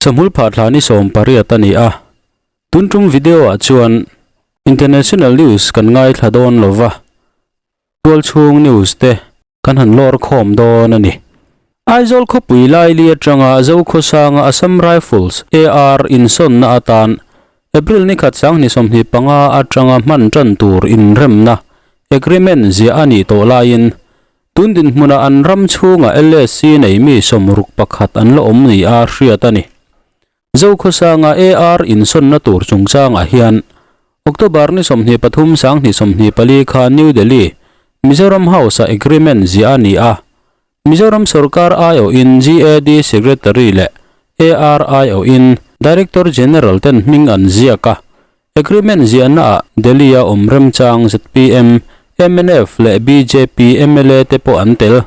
Chawhmul phah thla ni 18 a ni a, tun tum video ah chuan International News kan ngaithla dawn lova, tualchhung news te kan han lawr khawm dawn a ni. Aizawl khawpui laili atanga Zokhawsanga Assam Rifles, AR, insawnna atan April ni khat 2025 atanga hman tan tur inremna, agreement, ziah a nih tawh laiin tun dinhmunah an ram chhunga LSC nei mi 61 an la awm ni a hriat a ni. Zokhawsanga AR insawnna tur chungchangah hian October ni 23 2024 khan New Delhi, Mizoram House-ah agreement ziah a ni a. Mizoram sorkar aiawhin GAD Secretary leh AR aiawhin Director General ten hming an ziak a. Agreement ziahnaah Delhi-a awm remchang zpm, mnf leh bjp mla te pawh an tel.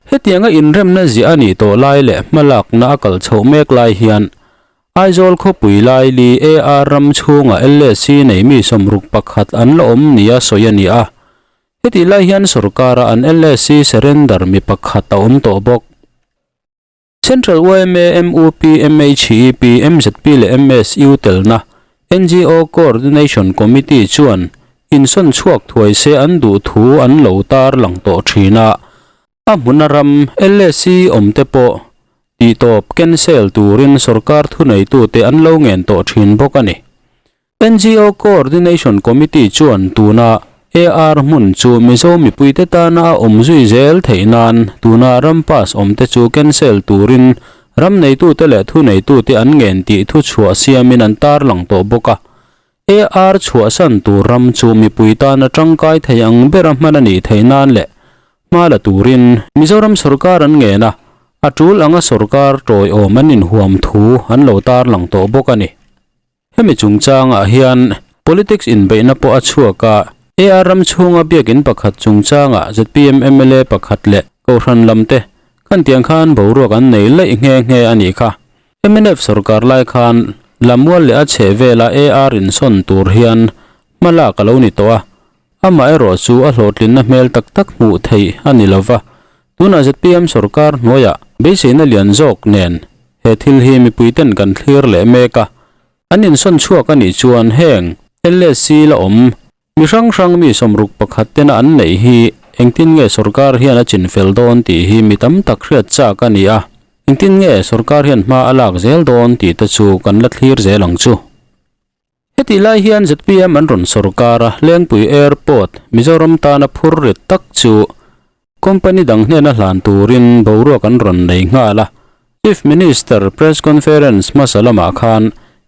Hetianga inremna ziah a nih tawh lai leh hmalakna a kal chhoh mek lai hian Aizawl khawpui laili AR ram chhunga LSC nei mi 61 an la awm nia sawi a ni a. Hetih lai hian sorkara an LSC surrender mi pakhat a awm tawh bawk. Central yma, mup, MHEP, MZP leh MSU telna NGO Coordination Committee chuan insawn chhuak thuai se an duh thu an lo tar lang tawh thin a. A hmuna ram LSC awm te pawh tihtawp, cancel, turin sorkar thuneitute an lo ngen tawh thin bawk a ni. NGO Coordination Committee chuan tuna AR hmun chu Mizo mipuite tana a awm zui zel theih nan tuna ram pass awmte chu cancel turin ram neitute leh thuneitute an ngen tih thuchhuah siamin an tarlang tawh bawk a. AR chhuahsan tur ram chu mipui tana tangkai thei ang bera hman a nih theih nan leh hma la turin Mizoram sorkar an ngen a, a tul anga sorkar tawiawm an inhuam thu an lo tarlang tawh bawk a ni. Hemi chungchangah hian politics inbeihna pawh a chhuak a, AR ram chhunga biakin pakhat chungchangah zpm mla pakhat leh Kohhran lamte khan tiang khan boruak an nei laih nghe nghe a nih kha. Mnf sorkar lai khan Lamual leh a chheh vela AR insawn tur hian hma lak a lo ni tawh a, amaherawh chu a hlawhtlinna hmel tak tak hmuh theih a ni lova, tunah zpm sorkar hnuaiah beiseina lian zawk nen He thil hi mipuiten kan thlir leh mek a, an insawn chhuak a nih chuan heng LSC la awm mi hrang hrang mi 61 tena an neih hi engtin nge sorkar hian a chinfel dawn tih hi mi tam tak hriat chak a ni a, engtin nge sorkar hian hma a lak zel dawn tih te chu kan la thlir zel ang chu. Hetih lai hian zpm an rawn sorkar a, Lengpui Airport, Mizoram tana phur rit tak chu company dang hnena hlan turin boruak an rawn nei nghal a. Chief Minister press conference hmasa lamah khan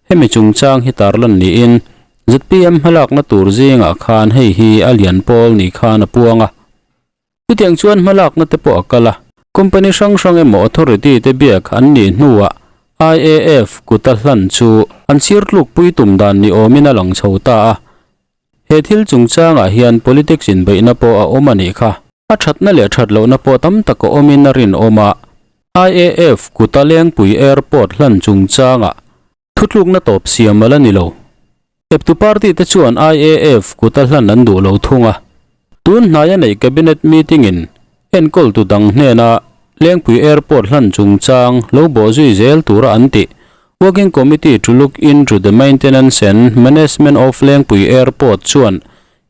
hemi chungchang hi tarlan niin zpm hmalakna tur zingah khan hei hi a lian pawl ni khan a puang a. Chutiang chuan hmalakna te pawh a kal a, company hrang hrang emaw authority te biak an nih hnuah IAF kuta hlan chu an chhir tlukpui tum dan ni awmin a lang chho ta a. He thil chungchangah hian politics inbeihna pawh a awm a nih kha. A thatna leh that lohna pawh tam tak a awmin a rinawm a, IAF kuta Lengpui Airport hlan chungchangah Thutlukna tawp siam a la ni lo. Eptu party te chuan IAF kuta hlan an duh lo thung a. Tun hnaia neih cabinet meeting in enkawltu dang hnena Lengpui Airport hlan chungchang lo bawh zui zel tura an tih Working Committee to look into the maintenance and management of Lengpui Airport chuan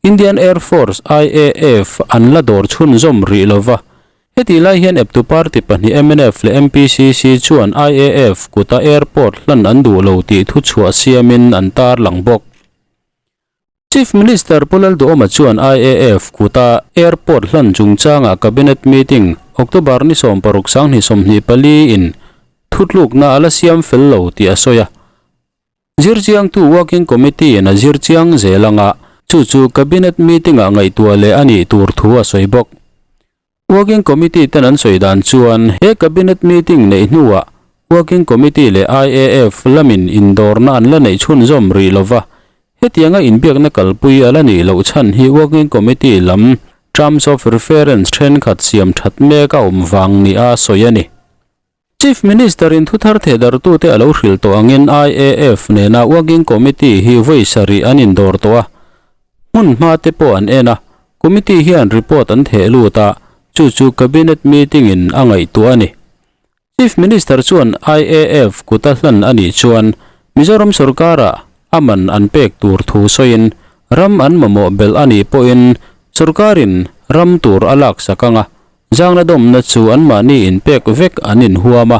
Indian Air Force, IAF, an la dawr chhunzawm rih lova. Hetih lai hian eptu party pahnih mnf leh MPCC chuan IAF kuta airport hlan an duh lo tih thuchhuah siamin an tarlang bawk. Chief Minister Pu Lalduhoma chuan IAF kuta airport hlan chungchangah Cabinet meeting October ni 16 2024 in thutlukna a la siam fel lo tih a sawi a. Zirchiangtu Working Committee in a zirchiang zel anga chu chu Cabinet meeting-ah ngaihtuah leh a nih tur thu a sawi bawk. Working Committee ten an sawi dan chuan he Cabinet meeting neih hnuah Working Committee leh IAF lamin indawrna an la neih chhunzawm rih lova, hetianga inbiakna kalpui a la nih loh chhan hi Working Committee lam Terms of Reference thenkhat siam that mek a awm vang nia sawi a ni. Chief Minister in thuthar thehdartute a lo hrilh tawh angin IAF nena Working Committee hi vawi sarih an indawr tawh a, hmun hma te pawh an en a, Committee hian report an theh lut a, chu chu Cabinet meeting in a ngaihtuah a ni. Chief Minister chuan IAF kuta hlan a nih chuan Mizoram sorkara a man an pek tur thu sawiin ram an mamawh belh a nih pawhin sorkarin ram tur a laksak anga zangna dawmna chu anmahni inpek vek an inhuam a,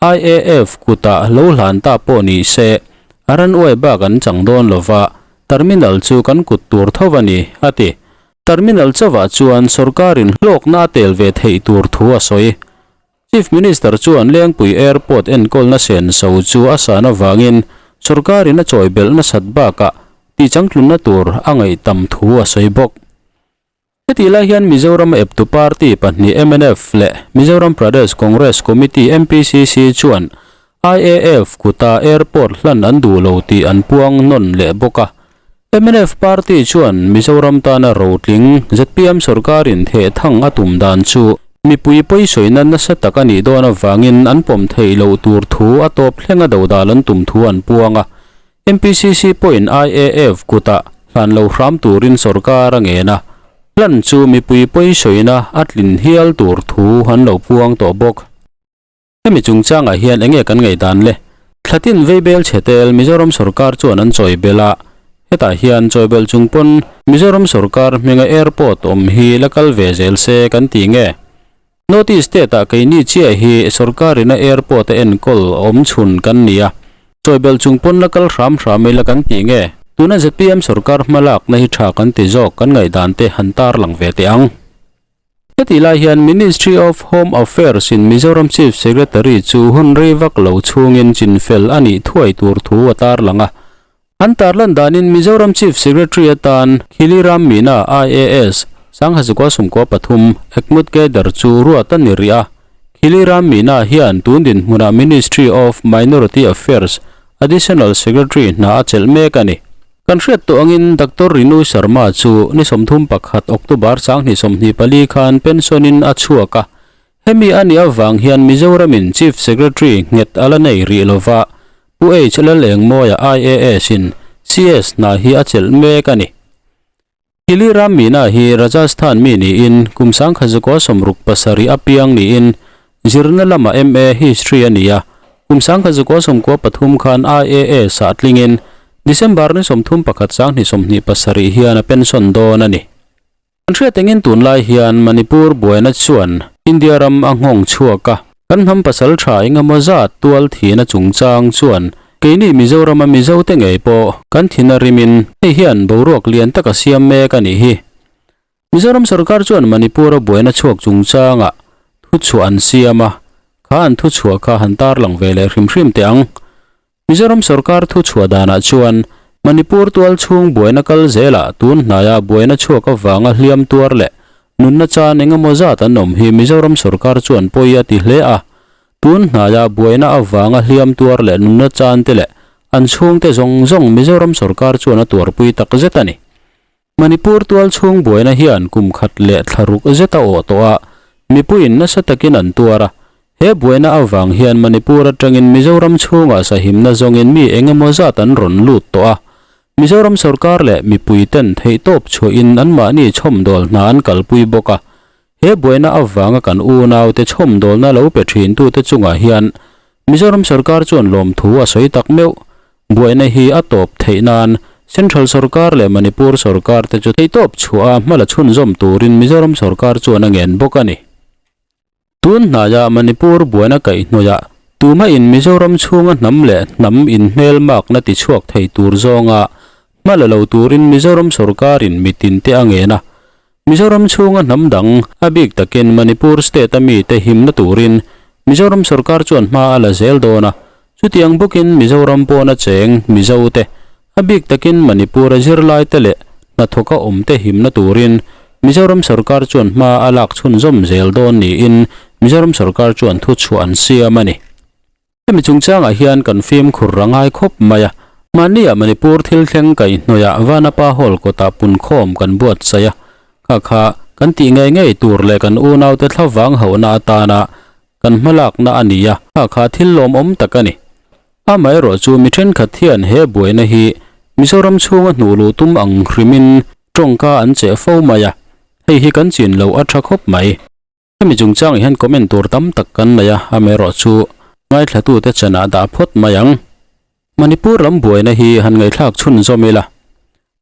IAF kutah lo hlan ta pawh ni se a ran uai bak an chang dawn lova terminal chu kan kut tur tho a ni, a ti. Terminal chauhah chuan sorkarin hlawkna a tel ve theih tur thu a sawi. Chief Minister chuan Lengpui Airport enkawlna senso chu a san avangin sorkarin a chawi belh nasat bakah tihchangtlunna tur a ngaih tam thu a sawi bawk. Hetih lai hian Mizoram a eptu party pahnih mnf leh Mizoram Pradesh Congress Committee, MPCC, chuan IAF kuta airport hlan an duh lo tih an puang nawn leh bawk a. Mnf party chuan Mizoram tana rotling zpm sorkarin thehthang a tum dan chu mipui pawisawina nasa tak a nih dawn avangin an pawm theih loh tur thu a tawp thlenga dodal an tum thu an puang a. MPCC pawhin IAF kutah hlan lo hram turin sorkar a ngen a, hlan chu mipui pawisawina a tlin hial tur thu an lo puang tawh bawk. Hemi chungchangah hian enge kan ngaihdan le? Thlatin veibel chhe tel Mizoram sorkar chuan an chawi belh a, hetah hian chawi belh chung pawn Mizoram sorkar hminga airport awm hi la kal ve zel se kan ti nge? North East state ah keini chiah hi sorkarina airport a enkawl awm chhun kan ni a, chawi belh chung pawn la kal hram hram ila kan ti nge? Tuna zpm sorkar hmalakna hi tha kan ti zawk kan ngaihdan te han tarlang ve teh ang. Hetih lai hian Ministry of Home Affairs in Mizoram Chief Secretary chu hun rei vak lo chhungin chinfel a nih thuai tur thu a tarlang a. An tarlan danin Mizoram Chief Secretary atan Khiliram Meena IAS, Sanghazukua 13, Ekmut Cadre chu ruat a ni rih a. Khiliram Meena hian tun dinhmunah Ministry of Minority Affairs Additional Secretary hna a chelh mek a ni. Kan hriat tawh angin Doctor Rinu Sharma chu ni 31 October 2024 khan pension in a chhuak a, hemi a nih avang hian Mizoramin Chief Secretary nghet a la nei rih lova, Pu H Lalengmawia IAS in CS hna hi a chelh mek a ni. Hili Ram Meena hi Rajasthan mi niin kum 1967 a piang niin zirna lama MA History a ni a, kum 1993 khan IAS ah tlingin December ni 31 2027 hian a pension dawn a ni. Kan hriat engin tunlai hian Manipur buaina chuan India ram a nghawng chhuak a, Kan hnam pasal tha engemaw zat tual thihna chungchang chuan keini Mizorama Mizote ngei pawh kan thin a rimin hei hian boruak lian tak a siam mek a nih hi. Mizoram sorkar chuan Manipur-a buaina chhuak chungchangah thuchhuah an siam a, kha an thuchhuah kha han tarlang ve leh hrim hrim teh ang. Mizoram sorkar thuchhuah danah chuan Manipur tual chhung buaina kal zelah tun hnaia buaina chhuak avanga hliam tuar leh nunna chan engemaw zat an awm hi Mizoram sorkar chuan pawi a ti hle a. Tun hnaia buaina avanga hliam tuar leh nunna chan te leh an chhungte zawng zawng Mizoram sorkar chuan a tuarpui takzet a ni. Manipur tual chhung buaina hian kum khat leh thla ruk zet a awh tawh a, mipuiin nasa takin an tuar a. He buaina avang hian Manipur atangin Mizoram chhungah sahimna zawngin mi eng emaw zat an rawn lut tawh a. Mizoram sorkar leh mipuiten theihtawp chhuahin anmahni chhawmdawl hna an kalpui bawk a. He buaina avanga kan unaute chhawmdawlna lo pe thintute chungah hian Mizoram sorkar chuan lawmthu a sawi tak meuh. Buaina hi a tawp theih nan Central sorkar leh Manipur sorkar te chu theihtawp chhuah a hmala chhunzawm turin Mizoram sorkar chuan a ngen bawk a ni. Tun hnaia Manipur buaina kaihhnawihah tumahin Mizoram chhunga hnam leh hnam inhmelmakna tichhuak thei tur zawnga hmala lo turin Mizoram sorkarin mitinte a ngen a. Mizoram chhunga hnam dang, a bik takin Manipur state-a mite himna turin Mizoram sorkar chuan hma a la zel dawn a. Chutiang bawkin Mizoram pawna cheng Mizote, a bik takin Manipur-a zirlaite leh hnathawka awmte himna turin Mizoram sorkar chuan hma a lak chhunzawm zel dawn niin Mizoram sorkar chuan thuchhuah an siam a ni. Hemi chungchangah hian kan fimkhur ra ngai khawp mai a, mahnia Manipur thil thleng kaihhnawihah Vanapa Hall kawtah punkhawm kan buatsaih a, kha kha kan tih ngei ngei tur leh kan unaute thlavang hauhna atana Kan hmalakna a ni a, kha kha thil lawmawm tak a ni. Amaherawh chu mi thenkhat hian he buaina hi Mizoram chhunga hnuh luh tum ang hrimin tawngka an cheh fo mai a, hei hi kan chin loh a tha khawp mai. Hemi chungchangah hian comment tur tam tak kan nei a, amaherawhchu ngaithlatute chanah dah phawt mai ang. Manipur lam buaina hi han ngaihthlak chhunzawm ila.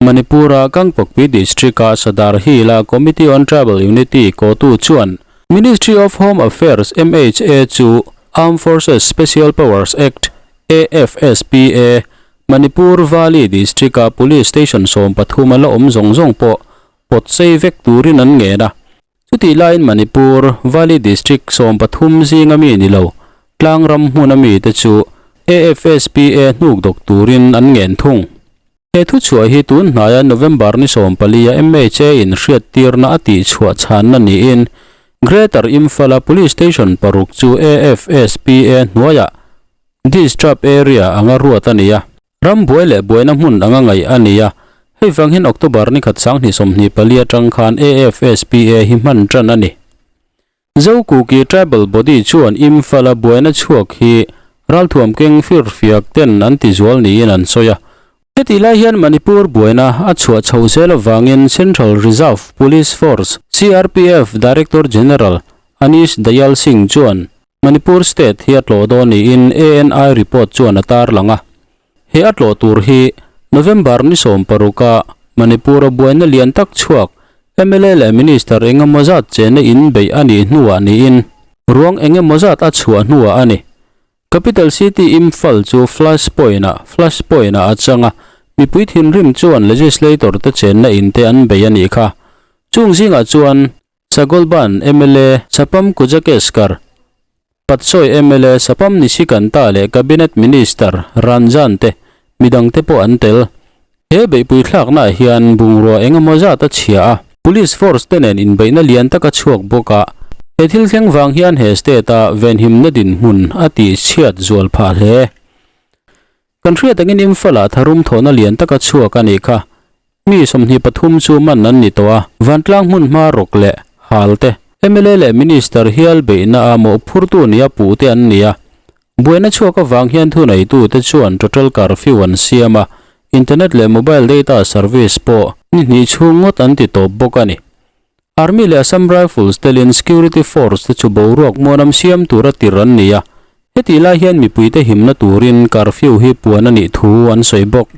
Manipur-a Kangpokpi District-a Sadar Hill-a Committee on Tribal Unity kotu chuan Ministry of Home Affairs, MHA, chu Armed Forces Special Powers Act, AFSPA, Manipur Valley District-a Police Station 13 a la awm zawng zawng pawh pawt sei vek turin an ngen a. Chutih laiin Manipur Valley District 13 zinga mi ni lo, tlangram hmuna mite chu AFSPA hnuk dawk turin an ngen thung. He thuchhuah hi tun hnaia November ni 14 a MHA in hriattirna a tihchhuah chhanna niin Greater Imphal-a Police Station paruk chu AFSPA hnuaiah Disturb Area anga ruat a ni a. Ram buai leh buaina hmun anga ngaih a ni a, hei vang hian October ni khat 2024 atang khan AFSPA hi hman tan a ni. Zokuki Tribal Body chuan Imphal-a buaina chhuak hi ralthuam keng firfiak ten an ti zual niin an sawi a. Hetih lai hian Manipur buaina a chhuah chhoh zel avangin Central Reserve Police Force, CRPF, Director General Anish Dayal Singh chuan Manipur State hi a tlawh dawn niin ANI report chuan a tarlang a. He a tlawh tur hi November ni 16 a Manipur-a buaina lian tak chhuak mla leh Minister eng emaw zat chena inbeih a nih hnuah niin ruang eng emaw zat a chhuah hnuah a ni. Capital City Imphal chu flash point-ah flash point-ah a chang a, mipui thinrim chuan legislator te chenna in te an bei a nih kha. Chung zingah chuan Sagolban mla Sapam Kujakeskar, Patsoi mla Sapam Nishikanta leh Cabinet Minister Ranjan te midangte pawh an tel. He beihpui thlaknaah hian bungrua eng emaw zat a chhia a, Police force te nen inbeihna lian tak a chhuak bawk a, he thil thleng vang hian he state-a venhimna dinhmun a tihchhiat zual phah hle. Kan hriat angin Imphal-ah tharum thawhna lian taka chhuak a nih kha. Mi 23 chu man an ni tawh a, vantlang hmun hma rawk leh hal te, mla leh Minister hial beihna a mawhphurtu nia puh te an ni a. Buaina chhuak avang hian thuneitute chuan total curfew an siam a, internet leh mobile data service pawh ni hnih chhung ngawt an ti tawp bawk a ni. Army leh Assam Rifles telin security force te chu boruak muanam siam tura tir an ni a, hetih lai hian mipuite himna turin curfew hi puan a nih thu an sawi bawk.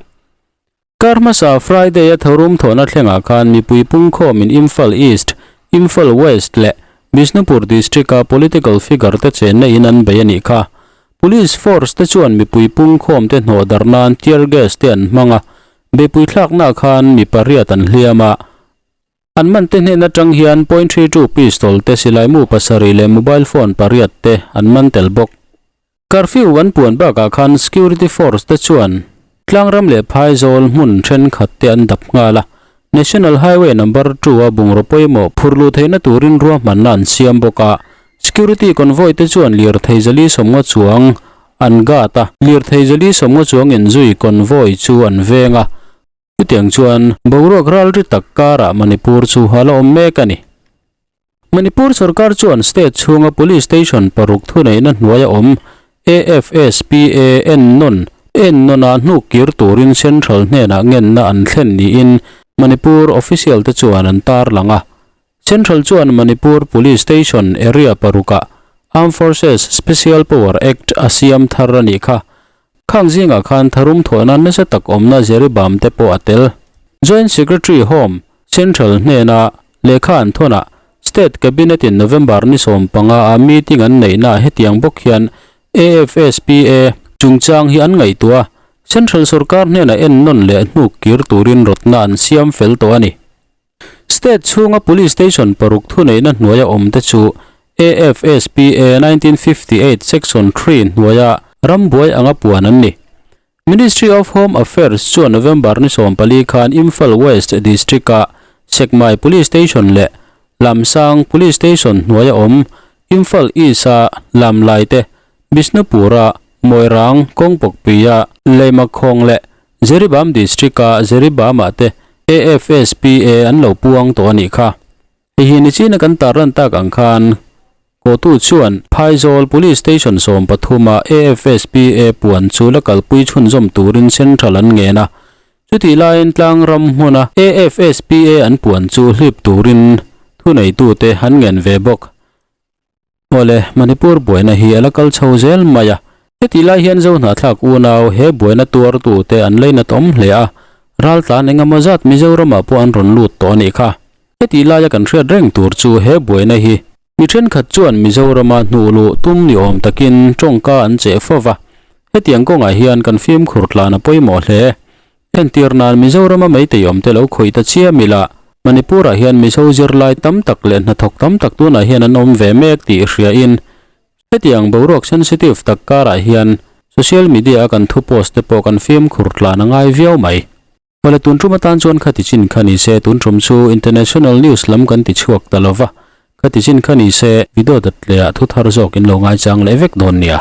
Kar hmasa Friday a tharum thawhna thlengah khan mipui pungkhawmin Imphal East, Imphal West leh Bishnupur district-a political figure te chenna in an bei a nih kha. Police force te chuan mipui pungkhawm te hnawh darh nan tear gas te an hmang a, beipui thlaknaah khan mi pariat an hliam a, An man te hnen atang hian point three two pistol te silaimu pasarih leh mobile phone pariat te an man tel bawk. Curfew an puan bakah khan security force te chuan tlangram leh phaizawl hmun thenkhat te an dap nghal a, National Highway number two a bungraw pawimawh phur luh theihna turin ruahmanna an siam bawk a, security convoy te chuan lirthei zali sawmngaw chuang an guard a, lirthei zali sawmngaw chuang inzui convoy chu an veng a. Chutiang chuan boruak ralri tak karah Manipur chu a la awm mek a ni. Manipur sorkar chuan state chhunga police station paruk thuneihna hnuaia awm AFSPA ennawn ennawnah hnuk kir turin central hnenah ngenna an thlen niin Manipur official te chuan an tarlang a. Central chuan Manipur Police Station area parukah Armed Forces Special Power Act a siam thar a nih kha. Khang zingah khan tharum thawhna nasa tak awmna Jeribam te pawh a tel. Joint Secretary Home, Central hnena lehkha an thawnah State Cabinet in November ni 15 a meeting an neihnaah hetiang bawk hian AFSPA chungchang hi an ngaihtuah a, Central sorkar hnena ennawn leh hnuk kir turin rawtna an siam fel tawh a ni. State chhunga Police Station paruk thuneihna hnuaia awm te chu AFSPA 1958 Section 3 hnuaia rambuai anga puan an ni. Ministry of Home Affairs chuan November ni 14 khan Imphal West District-a Sekmai Police Station leh Lamsang Police Station hnuaia awm Imphal East-a Lamlai te, Bishnupur-a Moirang Kawngpawkpuia Leimakhawng leh Jeribam District-a Jeribam-ah te AFSPA an lo puang tawh a nih kha. Hei hi nichina kan tarlan tak ang khan Kotu chuan Phaizawl Police Station 13-a AFSPA puan chu la kalpui chhunzawm turin Central an ngen a. Chutih laiin tlangram hmuna AFSPA an puan chu hlip turin thuneitute an ngen ve bawk. Awle, Manipur buaina hi a la kal chho zel mai a. Hetih lai hian Zohnahthlak unau he buaina tuartute an leinat awm hle a, raltlan engemaw zat Mizoramah pawh an rawn lut tawh a nih kha. Hetih laia kan hriat reng tur chu he buaina hi mi thenkhat chuan Mizorama hnuh luh tum ni awm takin tawngka an cheh fo va, hetiang kawngah hian kan fimkhur tlan a pawimawh hle. Entir nan Mizorama meitei awmte lo khawih ta chiam ila, Manipur-ah hian Mizo zirlai tam tak leh hnathawk tam tak tunah hian an awm ve mek tih hriain hetiang boruak sensitive tak karah hian social media-a kan thu post te pawh kan fimkhur tlan a ngai viau mai. Awle tun tum atan chuan khati chin kha ni se tun tum chu international news lam kan ti chhuak ta lova, khati chin kha ni se video dat leh ah thu thar zawk in lo ngaichang leh vek dawn nia.